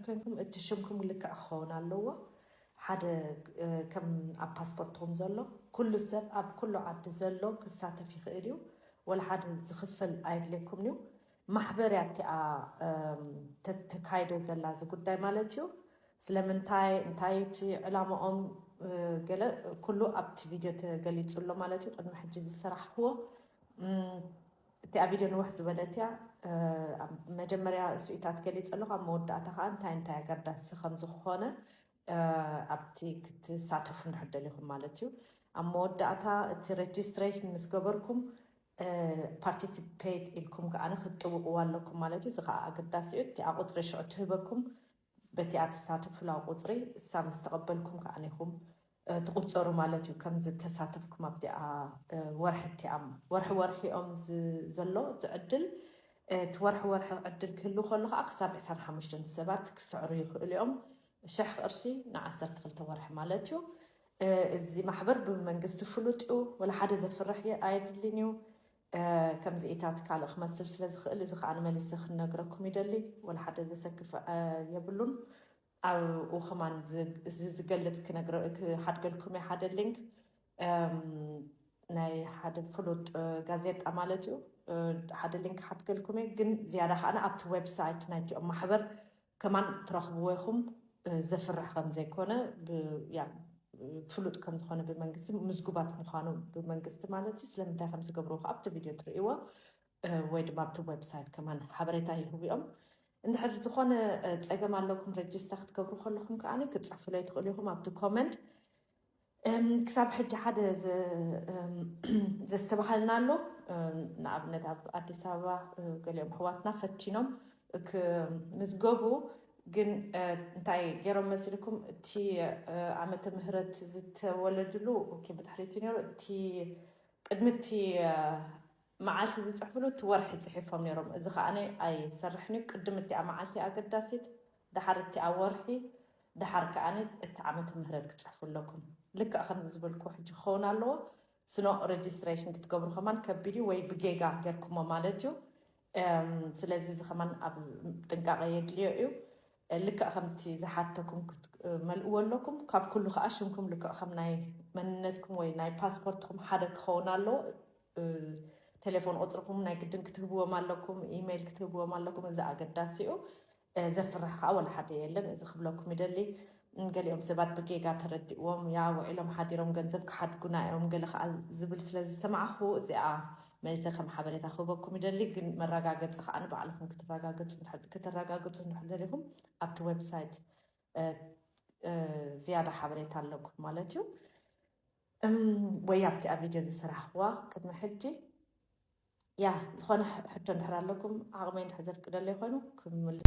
ኮይንኩም እቲ ሽምኩም ልክዕ ክኸውን ኣለዎ። ሓደ ከም ኣብ ፓስፖርትኩም ዘሎ ኩሉ ሰብ ኣብ ኩሉ ዓዲ ዘሎ ክሳተፍ ይኽእል እዩ። ወላ ሓደ ዝኽፈል ኣየድልየኩም እዩ። ማሕበር እያ እቲኣ ተካይዶ ዘላ እዚ ጉዳይ ማለት እዩ። ስለምንታይ እንታይ እቲ ዕላማኦም ገለ ኩሉ ኣብቲ ቪድዮ ተገሊፁ ኣሎ ማለት እዩ። ቅድሚ ሕጂ ዝሰራሕክዎ እቲኣ ቪድዮ ንውሕ ዝበለት እያ። ኣብ መጀመርያ እሱኢታት ገሊፀ ኣለኹ፣ ኣብ መወዳእታ ከዓ እንታይ እንታይ ኣገዳሲ ከም ዝኾነ ኣብቲ ክትሳተፉ እንድሕር ደሊኹም ማለት እዩ። ኣብ መወዳእታ እቲ ሬጅስትሬሽን ምስ ገበርኩም ፓርቲሲፔት ኢልኩም ከዓ ክትጥውቕዋ ኣለኩም ማለት እዩ። እዚ ከዓ ኣገዳሲ እዩ። እቲኣ ቁፅሪ ሽዑ ትህበኩም፣ በቲኣ ትሳተፉላ ቁፅሪ እሳ ምስ ተቐበልኩም ከዓ ኢኹም ትቑፀሩ ማለት እዩ። ከም ዝተሳተፍኩም ኣብቲኣ ወርሒ እቲኣ ወርሒ ወርሒ እዮም ዘሎ እቲ ዕድል። እቲ ወርሒ ወርሒ ዕድል ክህሉ ከሎ ከዓ ክሳብ ዕስራን ሓሙሽተን ሰባት ክስዕሩ ይኽእሉ እዮም። ሽሕ ቅርሺ ንዓሰርተ ክልተ ወርሒ ማለት እዩ። እዚ ማሕበር ብመንግስቲ ፍሉጥ እዩ። ወላ ሓደ ዘፍርሕ ኣየድልን እዩ። ከምዚ ኢታት ካልእ ክመስል ስለ ዝኽእል፣ እዚ ከዓ ንመሊሰ ክንነግረኩም ይደሊ። ወላ ሓደ ዘሰክፍ የብሉን። ኣብኡ ከማን እዚ ዝገልጽ ክነግረ ክሓድገልኩም እየ ሓደ ሊንክ ናይ ሓደ ፍሉጥ ጋዜጣ ማለት እዩ። ሓደ ሊንክ ሓድገልኩም እየ፣ ግን ዝያዳ ከዓነ ኣብቲ ዌብሳይት ናይቲኦም ማሕበር ከማን ትረኽብዎ ኢኹም። ዘፍርሕ ከም ዘይኮነ ፍሉጥ ከም ዝኾነ ብመንግስቲ ምዝጉባት ምዃኑ ብመንግስቲ ማለት እዩ። ስለምንታይ ከም ዝገብርዎ ከዓ ኣብቲ ቪድዮ ትርእይዎ ወይ ድማ ኣብቲ ዌብሳይት ከማን ሓበሬታ ይህቡ እዮም። እንድሕር ዝኾነ ፀገም ኣለኩም ረጅስታ ክትገብሩ ከለኹም ከዓ ክትፅሕፉለይ ትኽእሉ ኢኹም ኣብቲ ኮመንት። ክሳብ ሕጂ ሓደ ዘስተባሃልና ኣሎ። ንኣብነት ኣብ ኣዲስ ኣበባ ገሊኦም ኣሕዋትና ፈቲኖም ክምዝገቡ ግን እንታይ ገይሮም መሲልኩም፣ እቲ ዓመተ ምህረት ዝተወለድሉ ብድሕሪቲ ነይሩ። እቲ ቅድሚ እቲ መዓልቲ ዝፅሕፍሉ እቲ ወርሒ ፅሒፎም ነይሮም። እዚ ከዓ ኣይሰርሕን እዩ። ቅድም እቲኣ መዓልቲ ኣገዳሲት፣ ድሓር እቲኣ ወርሒ፣ ድሓር ከዓ እቲ ዓመተ ምህረት ክትፅሕፉ ኣለኩም። ልክዕ ከምዚ ዝበልኩ ሕጂ ክኸውን ኣለዎ። ስኖ ሬጅስትሬሽን ክትገብሩ ከማን ከቢድ እዩ፣ ወይ ብጌጋ ጌርኩሞ ማለት እዩ። ስለዚ እዚ ከማን ኣብ ጥንቃቐ የድልዮ እዩ። ልክዕ ከምቲ ዝሓተኩም ክትመልእዎ ኣለኩም። ካብ ኩሉ ከዓ ሽምኩም ልክዕ ከም ናይ መንነትኩም ወይ ናይ ፓስፖርትኩም ሓደ ክኸውን ኣለዎ። ቴሌፎን ቁፅርኩም ናይ ግድን ክትህብዎም ኣለኩም፣ ኢሜይል ክትህብዎም ኣለኩም። እዚ ኣገዳሲ እዩ። ዘፍርሕ ከዓ ወላ ሓደ የለን። እዚ ክብለኩም ይደሊ። ገሊኦም ሰባት ብጌጋ ተረዲእዎም፣ ያ ውዒሎም ሓዲሮም ገንዘብ ክሓድጉና እዮም ገለ ከዓ ዝብል ስለ ዝሰማዕኹ እዚኣ መሊሰ ከም ሓበሬታ ክህበኩም ይደሊ። ግን መረጋገፂ ከዓ ንባዕልኹም ክትረጋገፁ ክትረጋገፁ እንድሕር ደሊኹም ኣብቲ ዌብሳይት ዝያዳ ሓበሬታ ኣለኩም ማለት እዩ። ወይ ኣብቲ ኣብ ቪድዮ ዝሰራሕኽዋ ቅድሚ ሕጂ ያ ዝኾነ ሕቶ እንድሕር ኣለኩም ዓቕመይ እንድሕር ዘፍቅደለይ ኮይኑ ክምልስ